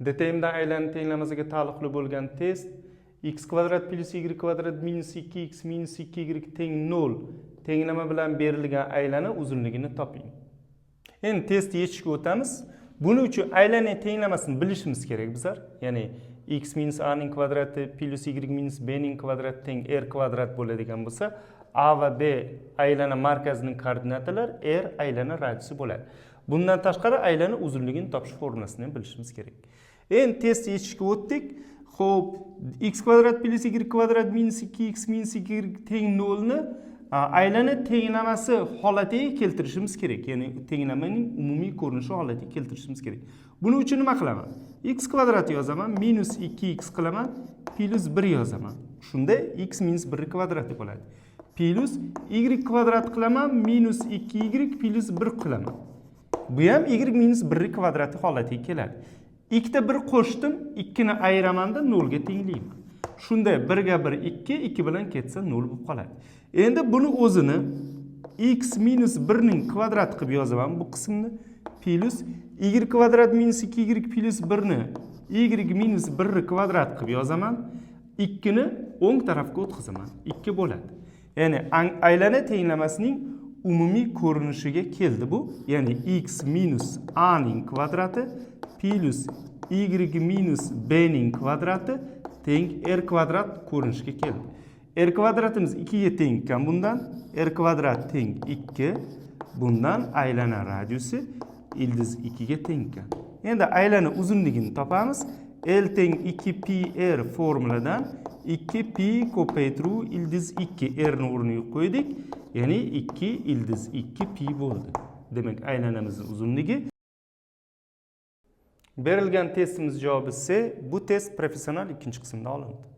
DTMdan aylana tenglamasiga taalluqli bo'lgan test: x kvadrat plyus y kvadrat minus 2x minus 2y teng 0 tenglama bilan berilgan aylana uzunligini toping. Endi test yechishga o'tamiz. Buning uchun aylana tenglamasini bilishimiz kerak bizlar. Ya'ni x minus a ning kvadrati plyus y minus b ning kvadrati teng r kvadrat bo'ladigan bo'lsa, a va b aylana markazining koordinatalari, r aylana radiusi bo'ladi. Bundan tashqari, aylana uzunligini topish formulasini ham bilishimiz kerak. Endi test yechishga o'tdik. Xo'p, x kvadrat plyus y kvadrat minus 2x minus y teng 0 ni aylana tenglamasi holatiga keltirishimiz kerak. Ya'ni tenglamaning umumiy ko'rinishi holatiga keltirishimiz kerak. Buning uchun nima qilaman? X kvadrat yozaman, minus 2x qilaman, plyus 1 yozaman. Shunda x minus 1 kvadrati bo'ladi. Plyus y kvadrat qilaman, minus 2y plyus 1 qilaman. Bu ham y minus 1 kvadrati holatiga keladi. Ikkita bir qo'shdim, ikkini ayiraman-da, nolga tenglayman. Shunda birga bir ikki, ikki bilan ketsa, nol bo'lib qoladi. Endi buni o'zini x minus birning kvadrati qilib yozaman bu qismni, plyus y kvadrat minus 2y plyus birni y minus birni kvadrat qilib yozaman. Ikkini o'ng tarafga o'tkazaman, ikki bo'ladi. Ya'ni aylana tenglamasining umumiy ko'rinishiga keldi bu. Ya'ni x minus a ning kvadrati plyus y minus b ning kvadrati teng r kvadrat ko'rinishga keldi. R kvadratimiz 2 ga teng ekan bundan. R kvadrat teng 2. Bundan aylana radiusi ildiz 2 ga teng ekan. Endi aylana uzunligini topamiz. L teng 2 pi r formuladan 2 pi ko'paytiruv ildiz 2, r ni o'rniga qo'ydik. Ya'ni 2 ildiz 2 pi bo'ldi. Demak, aylanamizning uzunligi. Berilgan testimiz javobi C. Bu test professional ikkinchi qismda olindi.